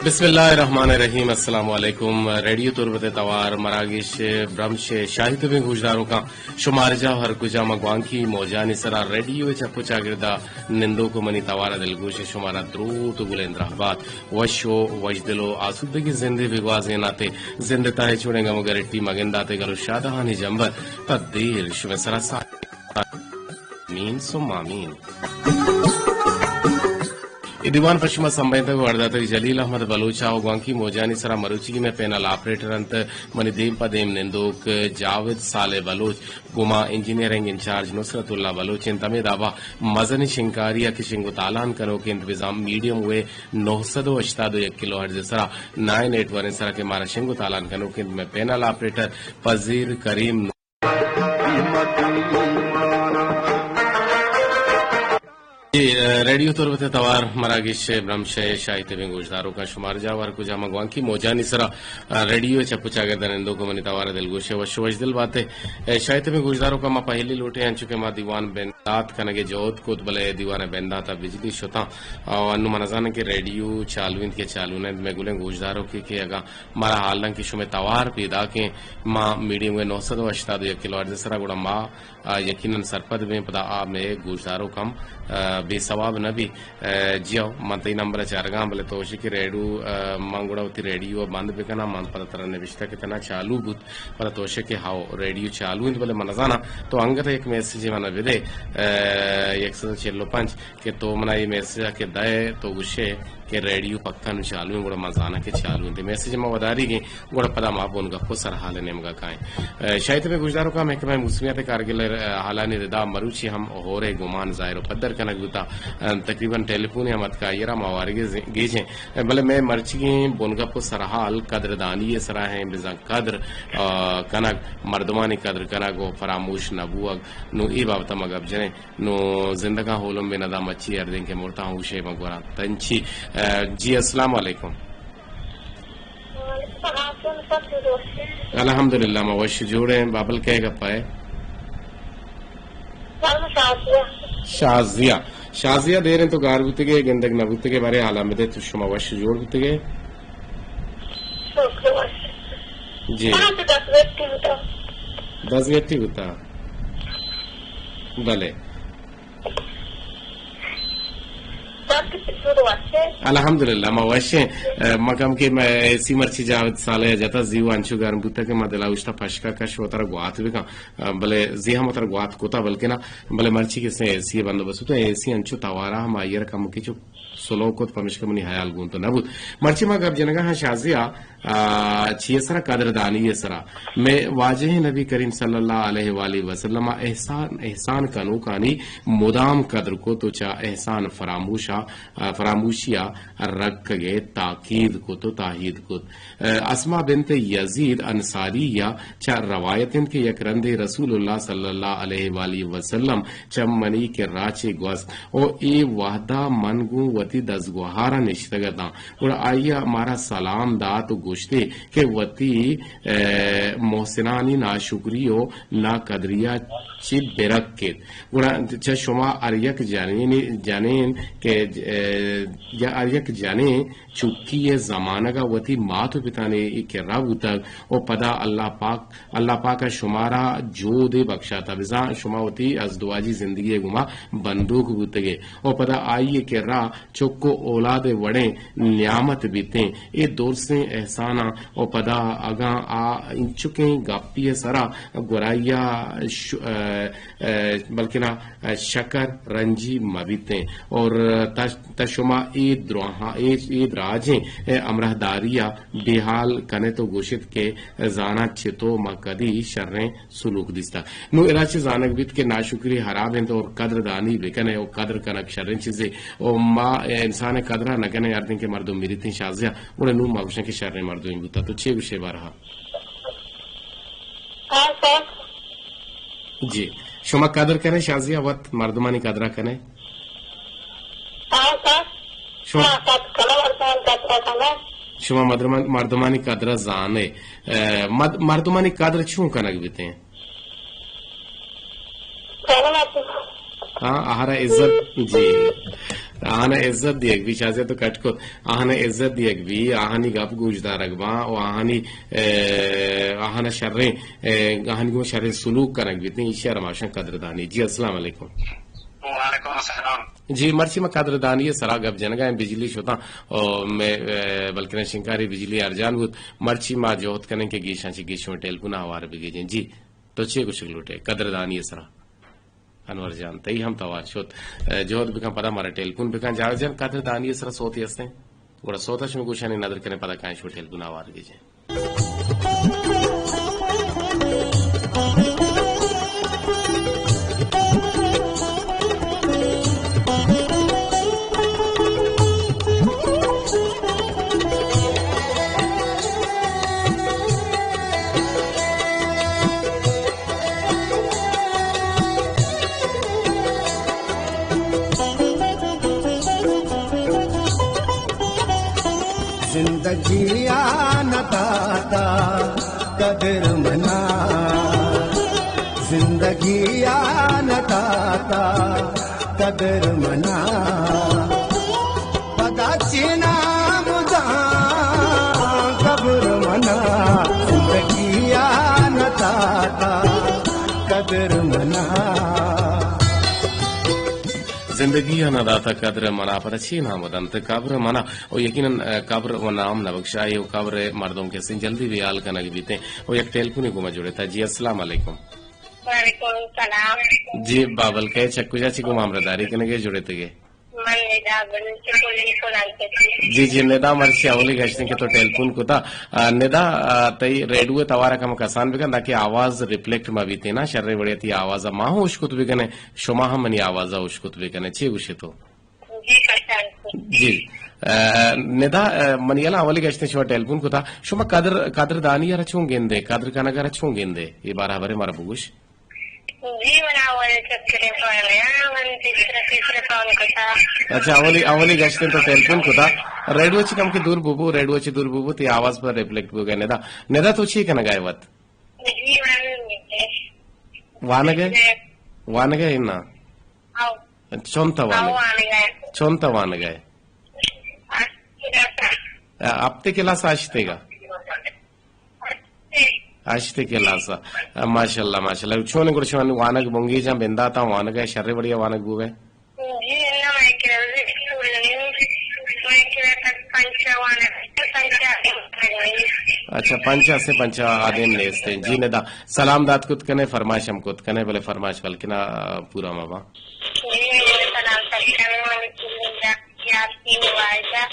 بسم اللہ الرحمن الرحیم۔ السلام علیکم۔ ریڈیو تربت ءِ توار مراگش برمش ءِ شاہی تبیں گوشداروکاں، شمارجاہ ہر کجا ما گوانکی موجانی سرا ریڈیو ءِ چپ ءُ چاگردا نندوک ءُ منی توار ءِ دلگوش ءَ شمارا دروت ءُ گلیں درہبات۔ وش ءُ وشدل ءُ آسودگیں زندے بگوازینات ءُ زند ءِ تہا چوڑیں گم ءُ گرٹی مگنداتے گل ءُ شادہانی جمبر تا دیر شمئے سرا ساہی۔ آمین ثم آمین۔ اے دیوان پہ شما سمبھینتگ ءُ ہر داتگ جلیل احمد بلوچ ءَ ءُ گوانکی موجانی سرا مروچیگیں مئے پینل آپریٹر انت منی دیم پہ دیم نندوک جاوید صالح بلوچ، گوما انجینئرنگ انچارج نصرت اللہ بلوچ انت۔ ہمے دابا مزنیں شنگکاری ءَ کہ شنگ ءُ تالان کنوک انت بزاں میڈیم ویو نو سد ءُ ہشتاد ءُ یک کلو ہرٹز ءِ سرا نائن ایٹ ون ءِ سرا کہ مارا شنگ ءُ تالان کنوک انت مئے پینل آپریٹر پذیر کریم۔ اے، ریڈیو تربت ءِ توار مراگش برمش ءِ شاہی تبیں گوشداروکاں، شمارجاہ ہر کجا ما گوانکی موجانی سرا، ریڈیو ءِ چپ ءُ چاگردا نندوک ءُ منی توار ءِ دلگوش ءَ وش ءُ وشدل بات ئے۔ شاہی تبیں گوشداروکاں، ما پہلی لوٹیں انچو کہ ما دیوان بندات کنگ ءِ جہد کت، بلے دیوان ءِ بندات ءَ بجلی شتاں۔ او انوں من نزاناں کہ ریڈیو چالو انت کہ چالو نہ انت، مئے گلیں گوشداروکے کہ اگاں مارا حال دنت کہ شمئے توار پیداکیں، ما میڈیم ویو نو سد ءُ ہشتاد ءُ یک کلو ہرٹز ءِ سرا گڑا ما، آ، یقیناً سرپد بیں، پدا آ مئے گوشداروک ہم، آ، بے ثواب نہ بی۔ آ، جی ہو، من تئی نمبر ءَ چارگاں، بلے تو گوشے کہ ریڈیو، آ، من گڑا وتی ریڈیو ءَ بند بکناں، من پدا ترا نبشتہ کہ تنا چالو بوت، پدا تو گوشے کہ ہاو ریڈیو چالو انت، بلے من نزاناں، تو انگت یک میسجے من ءَ بدے، آ، یک سد ءُ چل ءُ پنچ کہ تو منا اے میسج ءَ کہ دئے، تو گوشے کہ ریڈیو پکا نوں چالو انت، گڑا ما زاناں کہ چالو انت۔ میسج ما وداریگیں، گڑا پدا ما بن گپ ءُ سرحال ءِ نیمگا کائیں۔ اے، شاہی تبیں گوشداروکاں، محکمہ موسمیات ءِ کارگل ءِ حالانی ردا مروچی ہم ہور ءِ گمان ظاہر ءُ پدر کنگ بوتا۔ اے، تقریباً ٹیلیفون ہم اتکا آئی ءَ را ما وارگ ءِ زی-، گیجیں۔ اے، بلے مئے مرچیگیں بن گپ ءُ سرحال قدردانی ءِ سرا ہیں، بزاں قدر، آ، کنگ، مردمانی قدر کنگ ءُ فراموش نہ بوگ۔ نوں اے بابت ءَ ما گپ جنیں۔ نوں زندگاں ہولم بہ ندا مچی ہردیں کہ مرتاں ہوشے مگوراں تنچی۔ آ، جی، السلام علیکم۔ وعلیکم السلام، سر، تو دوست ہیں؟ الحمدللہ، ما وش جوڑ ہیں۔ بابل کئے گپا ہے؟ سر، میں شازیہ۔ شازیہ۔ شازیہ، دیریں تو گار بوتگے، گندگ نہ بوتگے، بارے حالاں بدے، تو شما وش جوڑ بوتگے؟ شکر وش۔ جی۔ ہاں، تو دست گٹی بوتا۔ دست گٹی بوتا۔ بلے۔ الحمدللہ، ما وش ہیں۔ اے، ما کم کہ ما اے سی مرچی جاوید صالح جتا، زیو انچو گرم بوتا کہ ما دلا اوشتا پشکا کش وترا گوات بکن۔ اے، بلے زی ہم وترا گوات کتا، بلکہ نا، بلے مرچی کہ سے اے سی بندوبست تو اے سی انچو توارا ہم آئیر کم کہ چو سلو کت، پمشکہ منی حیال گون تو نہ بوت۔ مرچی ما گپ جنگا ہاں شازیہ، آ، چی سرا؟ قدردانی سرا۔ مئے واجہ نبی کریم صلی اللہ علیہ وآلہ وسلم احسان، احسان کنوکانی مدام قدر کت و چہ احسان فراموشا، آ، فراموشیا رکگے تاکید کت و تاہید کت۔ آ، اسماء بنت یزید انصاریہ چہ روایت انت کہ یک رندے رسول اللہ صلی اللہ علیہ وآلہ وسلم چہ منی کرا چے گوست و اے وہدا من گوں وتی دزگوہارا نشتگ اتاں۔ گڑا آئی ء مارا سلام دات و گوشتے کہ وتی، اے، محسنانی ناشکری و ناقدری ء چہ برکیت۔ گڑا چہ شما ہر یک جنین، جنین کہ، اے، یا ہر یک جنین چکی ء زمانگ ء وتی مات و پتانی کرا بوتگ و پدا اللہ پاک، اللہ پاک ء شمارا جودے بخشاتہ، بزاں شما وتی ازدواجی زندگی ء گوما بندوک بوتگے و پدا آئی ء کرا چک و اولاد ء وڑیں نیامت بیتیں۔ اے درسیں احساناں و پدا اگاں آ انچکیں گپی ء سرا گورائیا ش-، ا، ا، بلکنا شکر رنجی مہ بیتیں۔ اور تا، تا شما اے دراہاں، اے، اے دراجیں، اے، ہمراہداری ء بے حال کنت و گوشت کہ زاناں چتو ما کدی شریں سلوک دیستگ۔ نوں ادا چہ زانگ بیت کہ ناشکری حراب انت اور قدر دانی بکنے اور قدر کنگ شریں چیزے۔ اور ما انسان قدر نہ کنے، ہر دن کہ مردم مریتیں شازیہ، گڑا نوں ما گوشن کہ شریں مردمے بوتا۔ تو چے گوشے بارہا؟ ہاں سر۔ جی، شما قدر کنے شازیہ، وت مردمانی قدر کنے؟ ہاں سر۔ شما ہاں، قدر کنے، مردمانی قدر کنے۔ شما مردمان-، مردمانی قدر زانے۔ اے، مد-، مردمانی قدر چون کنگ بیتیں؟ ہاں، آہرا عزت، جی۔ آہانا عزت دیگ بی، شازیہ تو کٹ کت، آہانا عزت دیگ بی، آہانی گپ گوش دارگ باں و آہانی، اے، آہانا شریں، اے، آہانی گوں شریں سلوک کنگ بیت، ایشی ء را ما شان قدردانی۔ جی، السلام علیکم۔ وعلیکم السلام۔ جی، مرچی ما قدردانی ء سرا گپ جنگا ایں، بجلی شتاں، او مئے، اے، بلکنا شنکاری بجلی ارجان بوت، مرچی ما جہد کنیں کہ گیشاں چہ گیش شمئے ٹیلیفون ء ہوار بگیجیں۔ جی، تو چے گوشگ لوٹے قدردانی ء سرا؟ انور جان، تئی ہم توار شت۔ اے، جہد بکن، پدا مارا ٹیلیفون بکن۔ جاوید جان، قدردانی ء سرا سوتے ہستیں؟ گڑا سوتا شمئے گوشانی ندر کنیں، پدا کائیں شمئے ٹیلیفون ء ہوار گیجیں۔ زندگی ء نہ داتا قدر منا، زندگی ء نہ داتا قدر منا، پدا چینا مدام قبر منا، زندگی ء نہ داتا قدر منا۔ زندگی ء نہ داتا قدر منا، پدا چی نام دنت قبر منا؟ و یقیناً، ء، قبر و نام نہ بکشائے و قبر ء مردم کسیں جلدی بے حال کنگ بیتیں۔ و یک ٹیلیفونے گوما جڑتا۔ جی، السلام علیکم۔ وعلیکم السلام۔ جی، بابل کئے چک کجا چی گوما ہمراہ داری کنگے جڑتگے؟ من ندا بلوچ کلی کلان کتی۔ جی، جی، ندا مرچی اولی گشتیں کہ تو ٹیلیفون کتا۔ آ، ندا، آ، تئی ریڈیو توارا کم کسان بکن تاکہ آواز ریفلیکٹ ما بیتیں نا، شرے وڑے تئی آواز ما ہوں اشکت بکنے۔ شما ہم منی آواز ء اشکت بہ کن ئے۔ چے گوش ئے تو؟ جی، پریشان کن۔ جی۔ ء، ندا، ء، منی یلا اولی گشتیں شما ٹیلیفون کتا، شما قدر، قدردانی ء را چون گندے، قدر کنگ ء را چون گندے؟ اے بارہ ء برے مارا بگوش۔ جی، من اولی چکرے فون ء، من تیسرا، تیسرا فون کتا۔ اچھا، اولی، اولی گشتیں تو ٹیلیفون کتا۔ ریڈیو چی کم کہ دور بوبو، ریڈیو چی دور بوبو، تی آواز پر ریفلیکٹ بوگئے ندا۔ ندا تو چی کنگا ئے وت؟ جی، من وانگ ئے؟ وانگ ئے نا؟ او۔ چونتا وانگ؟ او، وانگ ئے۔ چونتا وانگ ئے؟ ہفتے کلاس ء ہشتیگا؟ ہشتے۔ ہشتے کلاس ء۔ ماشاءاللہ، ماشاءاللہ۔ چون گڑ شما وانگ بنگیجاں بنداتا وانگ ئے شر وڑیا وانگ بوئے؟ جی، نہ، میں کہ اسکول نہیں، میں کہ تک پنچا وانگ، پنچا۔ اچھا، پنچا سے پنچا آدم نیست ہیں۔ جی ندا، سلام دات کت کنے، فرمائش ہم کت کنے، بلے فرمائش بلکنا پورا مبا۔ جی، میرے سلام سلام علیکم، یاسین واجہ،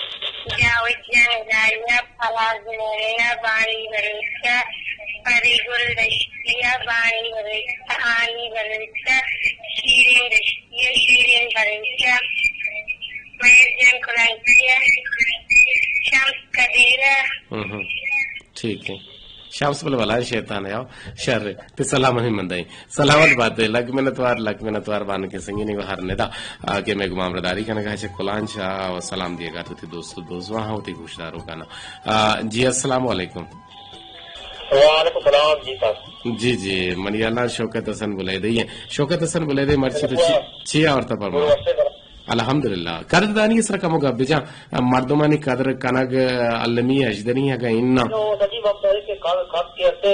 جاوید جان ہدایہ، فراز مومنہ، بانی بلوچہ، پری گل دشتیہ، بانی بلوچہ، آنی بلوچہ، شیرین دشتیہ، شیرین بلوچہ، مہر جان کلانچیہ، شمس قدیرہ۔ ہم ہم۔ ٹھیک ہے۔ شمس بلے بلائیں شیطان ہے، آؤ۔ شر، تے سلام ہی من دیں۔ سلامت بات ہے، لک منتوار، لک منتوار بان کے سنگینی و ہر ندا، آ، کہ میں گمام رداری کنگا چہ کلان شاہ و سلام دیگا تو تی دوست و دوزواں ہو تی گوشدارو کنا۔ آ، جی، السلام علیکم۔ وعلیکم السلام، جی صاحب۔ جی، جی، منی اللہ شوکت حسن بلے دے۔ شوکت حسن بلے دے مرچی تو چی، چی آورتا پرما؟ الحمدللہ۔ قدردانی سر کمو گپ بجا، مردمانی قدر کنگ المی اجدری اگا اناں۔ نو، سجی وقت ہے کہ قد، قد کے ہستے،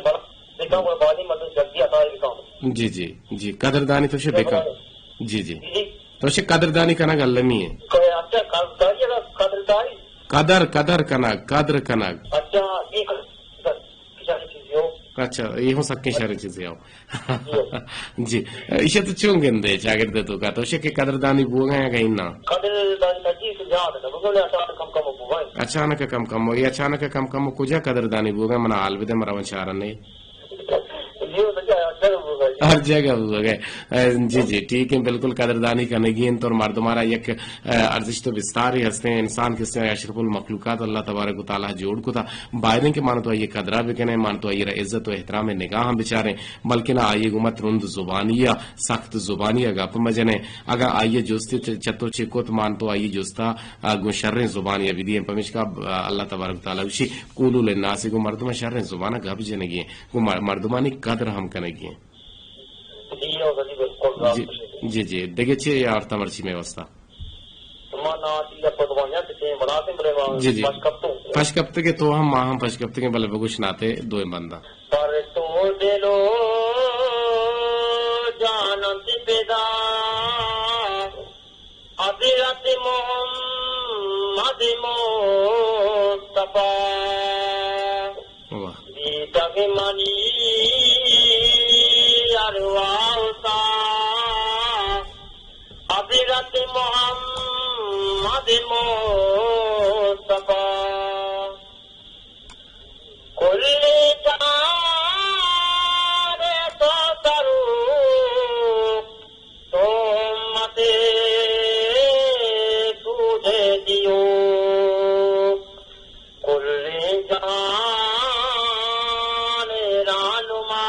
بر-، بکا قربانی مردم جلدی عطا بکا۔ جی، جی، جی، قدردانی تو شے بکا۔ جی، جی۔ جی۔ تو شے قدردانی کنگ المی ہے۔ اچھا، قدردانی، قدردانی۔ قدر، قدر کنگ، قدر کنگ۔ اچھا، یہ قدر۔ اچھا، یہ ہوں سکیں شریں چیزے ہو۔ جی۔ ایشی تو چون گندے چاگرد تو کا؟ تو شے کہ قدردانی بوگا یا کہ اناں؟ قدردانی سجی تو یاد نہ، بگو لے اچانک کم کم بوگا۔ اچانک کم کم ہو، یہ اچانک کم کم ہو، کجا قدردانی بوگا؟ منا حال بدے، مرا من چارنے۔ جی، وہ تو کیا، ہر جگہ بوگا۔ ہر جگہ بوگا۔ جی، جی، ٹھیک ہے، بالکل قدردانی کنگی انت اور مردمارا یک ارزشت و بستارے ہستیں۔ انسان کسے اشرف المخلوقات اللہ تبارک و تعالی جوڑ کتا، بایدیں کہ مان تو آئی قدرا بکنیں، مان تو آئی را عزت و احترام نگاہ ہم بچاریں، بلکہ نہ آئی گوں مت رند زبانی یا سخت زبانی یا گپ مجنیں۔ اگاں آئی جستی چتو چکوت مان تو آئی جستا، آ، گوں شریں زبانی یا بدییں۔ پمیشکا، آ، اللہ تبارک و تعالی وشی قولوا للناس گوں مردم شریں زبان گپ جنگی ہیں، گوں مر-، مردمانی قدر ہم کنگی ہیں۔ جی، جی، جی۔ دگہ چے یا آرتا مرچی میں واسطہ؟ آتی ءَ پتوانیاں تکیں بڑاتیں بلے ما جی، جی۔ پش کپتوں۔ پش کپتگے تو ہم، ما ہم پش کپتگیں، بلے بگوش ناتے دوئیں بنداں۔ پر تو دل و جان انت فدا حضرت محمد مصطفی۔ واہ۔ دیدگ منی ارواح تا حضرت محمد مصطفی۔ کل جہان تو سروک، تو امت سوج دیوک۔ کل جہان رہنما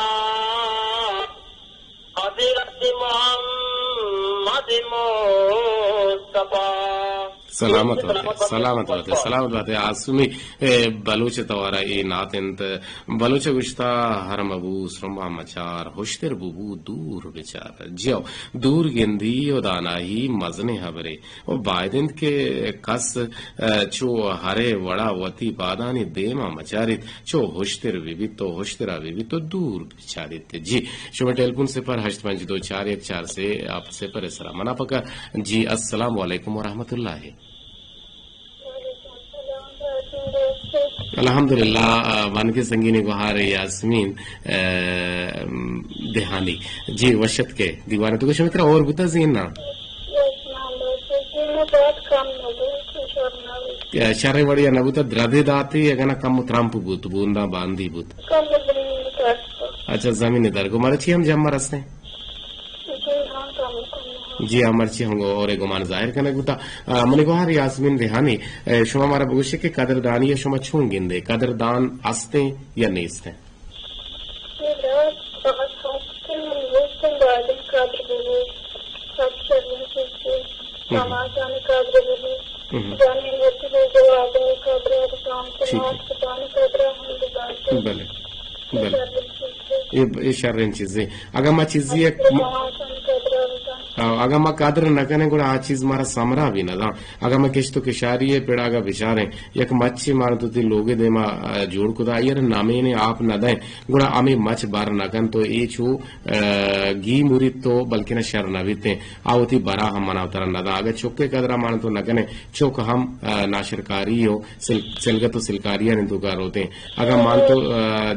حضرت محمد مصطفی۔ سلامت بات ئے، سلامت بات ئے، سلامت بات ئے۔ آسمی، اے، بلوچ توارا اے نعت انت۔ بلوچ گوشتا، ہر مبو سرمبا مچار، ہشتر ببو دور بچار۔ جیو، دور گندی و داناہی مزنیں ہبرے۔ و باید انت کہ کس، اے، چو ہرے وڑا وتی پادانی دیما مچاریت، چو ہشتر ببیت و ہشترا ببیت و دور بچاریت۔ جی، شما ٹیلیفون صفر ہشت پنچ دو چار یک چار سے آپ صفر سرا منا پکا۔ جی، السلام علیکم ورحمۃ اللہ۔ الحمدللہ، آ، بانکے سنگین گوہار یاسمین، آ، دہانی۔ جی، وشت کے دیوان تو شما ترا اور بوتا زین نا؟ شر وڑیا نہ بوتا، درد داتے، اگنا کم ترمپ بوت، بوندا باندی بوت۔ اچھا، زمین در کو مارا چی ہم جمع رستے؟ جی ہاں، مرچی ہم اور گمان ظاہر کنگ بوتا۔ آ، منی گوہار یاسمین ریحانی، اے، شما مارا بگوشے کہ قدردانی شما چون گندے؟ قدردان استیں یا نیستیں؟ ہم۔ بلے۔ بلے۔ اے، اے شریں چیزے۔ اگاں ما چیزی یک م-، آ، اگاں ما قدر نہ کنیں، گڑا آ چیز مارا سمرا بھی نہ داں۔ اگاں ما کشت و کشاری پڑا اگاں بچاریں، یک مچے مارا تو تی لوگے دیما، آ، جوڑ کتا، آئی ءَ را نامین آپ نہ دیں، گڑا ہمے مچ بر نہ کن تو اے چو، آ، گی مرید تو بلکہ نہ شر نہ بیتیں۔ آ وتی برا ہم منا ترا نہ داں۔ اگاں چکے قدرا مان تو نہ کنیں، چک ہم، آ، ناشرکاری و سل-، سلگت و سلکاریانی توکا روتیں۔ اگاں مان تو، آ،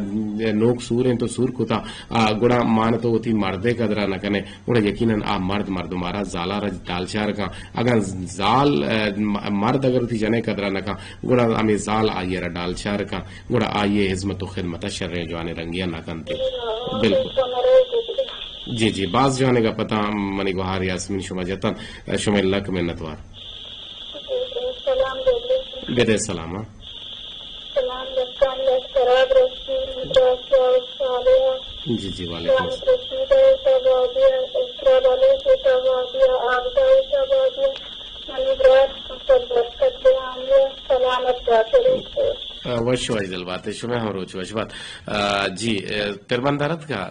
نوک سوریں تو سور کتا، آ، گڑا مان تو وتی مردے قدرا نہ کنیں، گڑا یقیناً آ مرد مردمارا زالارا ڈالچار کن۔ اگاں زال، آ، م-، مرد اگر وتی جنے قدرا نہ کن، گڑا ہمے زال آئی را ڈالچار کن، گڑا آئی ہزمت و خدمت شریں جوانیں رنگیا نہ کنتے۔ بالکل۔ جی، جی، باز جوانیں گپ اتاں منی گوہار یاسمین شما جتن، شمئے لک منتوار۔ جی، جی، سلام دے۔ بدے سلام، ہاں۔ سلام لکان لک خراب رسی، مدرسہ و صالح۔ جی، جی، وعلیکم السلام۔ رشید و تبادیہ، اسرا بلوچ و تبادیہ، آبدہ و تبادیہ، منی برات سب برکت بیان، سلامت بات۔ آ، وش واجدل بات، شما ہم روچ وش بات۔ آ، جی، آ، تربندہ رت کا؟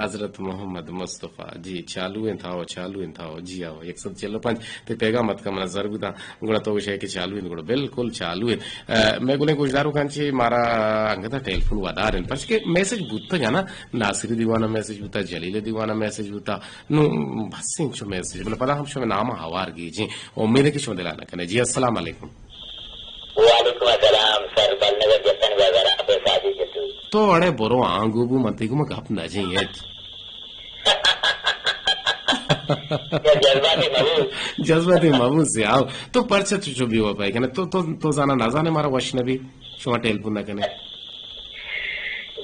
حضرت محمد مصطفی، جی، چالو انت، ہاو، چالو انت، ہاو، جی، ہاو، یک سد چل و پنچ، تے پیغام اتکا منا زر بوتاں، گڑا تو گوشے کہ چالو انت، گڑا بالکل چالو انت۔ آ، مئے گلیں گوشداروکاں چی مارا انگتا ٹیلیفون ودار انت، پرچکہ میسج بوتگ نا، ناصری دیوانا میسج بوتا، جلیل دیوانا میسج بوتا، نو بس انچو میسج، بلے پدا ہم شما نام ہوار گیجیں، امید ہے کہ شما دلا نہ کنے۔ جی، السلام علیکم۔ وعلیکم السلام، سر بل نگر جتن بازار آپ ساجد جتو۔ تو اڑے برو آنگو بو، من تئی گوما گپ نہ جیں ہچ۔ جذباتی مبو۔ جذباتی مبو سے آو۔ تو پرچہ چو چو بے وفائی کنے؟ تو، تو، تو زانا نہ زانے مارا وش نبی، شما ٹیلیفون نہ کنے۔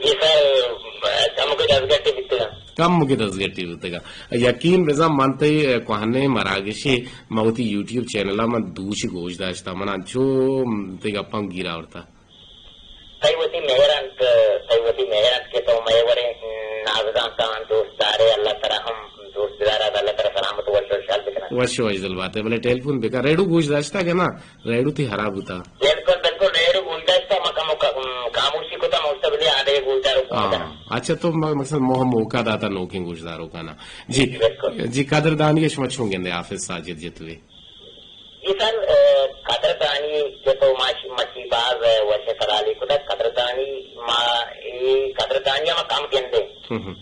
جی سر، کم کو دزگٹی بیتگا۔ کم کو دزگٹی بیتگا۔ یقین بزن من تئی کوہنیں مراگشے، من وتی یوٹیوب چینل ء من دوشی گوش داشتہ، من انچو تئی گپاں گیر آورتہ۔ تئی وتی مہر انت، تئی وتی مہر انت کہ تو مئے وڑیں نازدانتاں دوست دارے، اللہ ترا ہم دوست دارا، اللہ ترا سلامت وش وشحال بکنات۔ وش وشدل بات ئے، بلے ٹیلیفون بکن، ریڈو گوش داشتہ کہ نا؟ ریڈو تئی ہراب بوتا۔ بالکل، بالکل، ریڈو گوش داشتہ، ما کمو کا-، خاموشی کتا، ما گوشتا بلے آدگہ گوشداروک ہاں۔ اچھا، تو م-، مقصد موہ موقع داتا نوکیں گوشداروکانا۔ جی، جی، بالکل۔ جی، قدردانی شما چون گندے حافظ ساجد جتوئی؟ اے سر، اے، قدردانی کہ تو ماش-، مچی باز، اے، وش سرالی کتگ، قدردانی ما، اے قدردانی ما کم گندیں۔ ہم ہم۔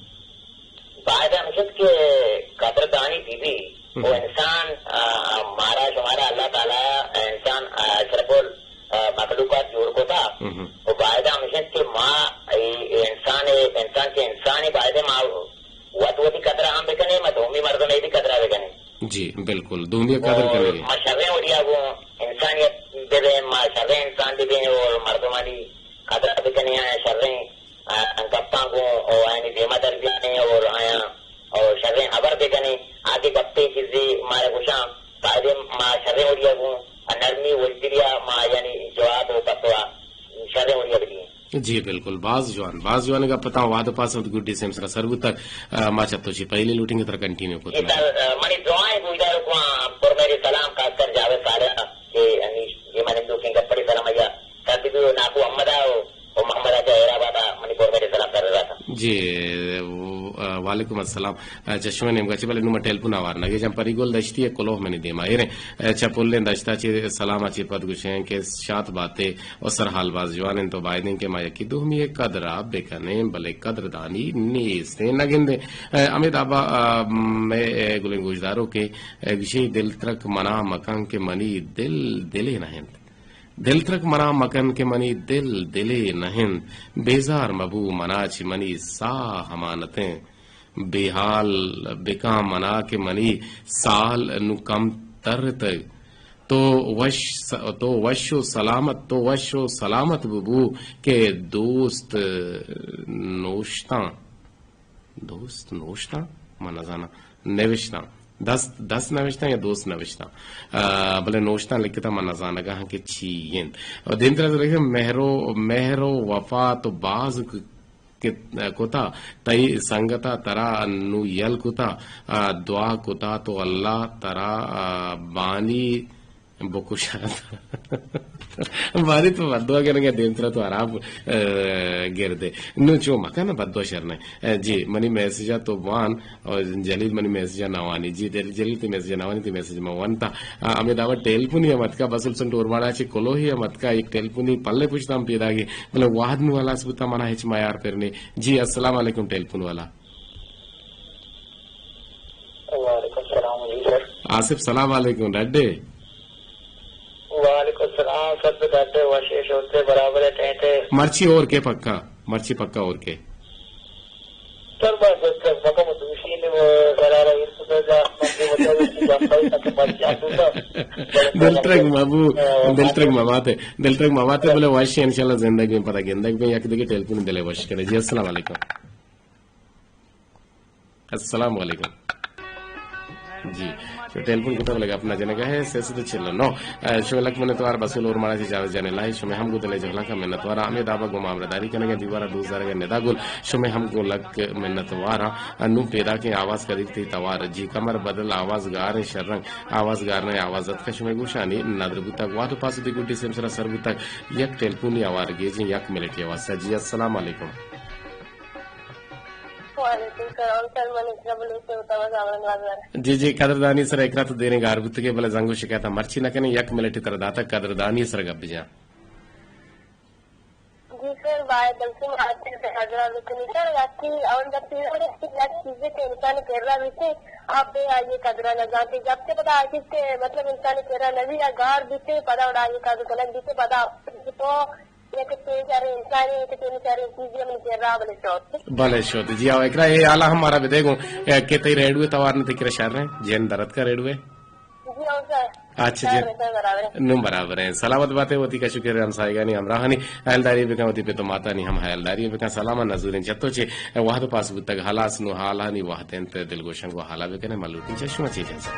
باید ہمیش انت کہ قدردانی بہ بی، ہم۔ و انسان، آ، مارا شمارا اللہ تعالی انسان، آ، اشرف ال-، آ، مخلوقات جوڑ کتا۔ ہم ہم۔ و باید ہمیش انت کہ ما اے، اے انسان، انسان کہ انسانی باید ما وت وتی قدر ہم بکنیں، ما دومی مردم ء بھی قدر بکنیں۔ جی، بالکل، دومی قدر و کنگے۔ ما شریں وڑیا گوں انسانیت ببیں، ما شریں انسان ببیں اور مردمانی قدر بکنیں، آیا شریں، آ، گپاں گوں، او آیانی دیما در بیانیں اور آیا، او شریں خبر بکنیں، آگے گپے چیزے مارا گوشاں، قائدے ما شریں وڑیا گوں، نرمی وشدلیا ما یعنی جواب و فتوا شریں وڑیا بدیں۔ جی بالکل، باز جوان، باز جوان گپ اتاں، وہد پاس وت گڈی سیم سرا سر بوتگ۔ آ، ما چہ تو چی پہلی لوٹیں کہ ترا کنٹینیو کت جی نہ۔ سر، آ، منی دعائیں گوشداروکاں پر میرے سلام، خاص کر جاوید صالح کہ انی یہ من ہندو کے گپڑی سلام یا سر دیدو ناکو احمد آ و، و محمد آ جا حیرآباد آ منی پر میرے سلام سر رہا تھا۔ جی، و-، آ، وعلیکم السلام۔ آ، چہ شمئے نیمگا چی بلے نوں ما ٹیلیفون آوار نہ گیجاں، پری گل دشتی ء کلوہ منی دیما ایریں۔ آ، چہ پلیں دشتا چی سلام ء چی پد گوشیں کہ شات باتے و سرحال باز جوان انت و بائدیں کہ ما یکی دومی ء قدر ء بکنیں، بلے قدردانی نیست ایں، نہ گندیں۔ آ، ہمے دابا، آ، مئے، آ، گلیں گوشداروکے، آ، گشی دل ترک منا مکن کہ منی دل دلے نہ انت۔ دل ترک منا مکن کہ منی دل دلے نہ انت۔ بیزار مبو منا چی منی ساہ امانتیں۔ بے حال بکاں منا کہ منی سال نوں کم ترتگ۔ تو وش س-، تو وش و سلامت، تو وش و سلامت ببو کہ دوست نوشتاں۔ دوست نوشتاں؟ من نزاناں۔ نوشتاں۔ دست، دست نوشتاں یا دوست نوشتاں؟ آ، بلے نوشتاں لکھتاں من نزانگا ہاں کہ چی انت۔ و دیمترا تو لکھتاں، مہر و، مہر و وفا تو باز ک-، کت-، کتا، تئی سنگتا ترا نو یل کتا، آ، دعا کتا تو اللہ ترا، آ، بانی بکشات۔ باری تو بددعا کنگے، دیمترا تو حراب، آ، گردے۔ نو چو مکن بددعا شر نہ۔ آ، جی، منی میسجا تو وان، اور جلیل منی میسجا نہ وانی۔ جی، دل-، جلیل تی میسجا نہ وانی، تی میسج ما وانتا۔ آ، ہمے دعوت ٹیلیفونی ہم اتکا، بس السن ٹورماڑا چی کلوہی ہم اتکا، ایک ٹیلیفونی پلے پشتام پیداگی، بلے وہد نو ہلاس بوتا منا ہچ میار پر نے۔ جی، السلام علیکم ٹیلیفون والا۔ وعلیکم السلام جی سر۔ آصف، سلام علیکم، ڈڈے؟ وعلیکم السلام سر، ڈڈے وشے شوتے برابر ہے ٹینٹے۔ مرچی اور کے پکا، مرچی پکا اور کے؟ سر، بس، بس، بس، پکا مدوشی نے وہ سر آ رہا ہے، اس کو جا، مجھے بتا دو کہ جانتا ہوں تاکہ مرچی آ دوں گا۔ دل ترک مبو، دل ترک مباتے، دل ترک مباتے، بلے وشی انشاءاللہ زندگی میں پتہ گندگ میں یک دیگه ٹیلیفون دلے وش کرے۔ جی، السلام علیکم۔ السلام علیکم۔ جی، شو ٹیلیفون کتا بلے گپ نہ جنگا ہے، سے سد چل نو۔ اے، شو لک منتوار بسول اور مارا جی جاوید جان الہی، شمے ہم گدلے جہلا کا منتوار، آمید آبا گو مامرداری کنگے، دیوارا دوست دارگے ندا گل، شمے ہم گو لک منتوار، انو پیدا کے آواز قدیر تی توار، جی کمر بدل آواز گار شرنگ، آواز گار نے آواز ات کا شمے گوشانی ندر بوتا، گوات پاس دی گڈی سمسرا سر بوتا، یک ٹیلیفونی آوار گیجیں، یک منٹی آواز سا۔ جی، السلام علیکم۔ وعلیکم السلام سر، من اقرا بلوچ سے ہوتا بس آمرن بازار۔ جی جی، قدردانی سر اقرا تو دیریں گار بوتگے، بلے زنگ و شکایت مرچی نہ کنے، یک منٹ تر داتا قدردانی سر گپ جا۔ جی سر، باید دلسم آتے سے قدرا بکنی سر، یکی اون جب تیرا یک چیزے کہ انسان کرا بیتے، آپ بے آئیے قدرا نہ جانتے، جب سے پتا آتی کہ مطلب انسان کرا نبی یا گار بیتے، پدا اڑا آئیے قدر کنک بیتے، پدا تو یک تیز ارے انسان ہے کہ تیز ارے چیزی ہم کرا بلے شوت۔ بلے شوت۔ جی آو اقرا، اے حالا ہم مارا بدے گوں، اے کہ تئی ریڈوے توار نے تکرا شر ہیں، جن درد کا ریڈوے؟ جی آو سر۔ اچھا جی۔ سر، سر برابر ہے۔ نوں برابر ہیں۔ سلامت باتے، وتی کشو کے ہمسایگانی ہمراہانی اہلداری بکن، وتی پت و ماتانی ہم اہلداری بکن۔ سلام نزوریں چتو چے وہد پاس بوتگ، ہلاس نو حالانی وہد انت، دلگوشن گو حالا بکنے، ملوٹیں چشمہ چے جنسا۔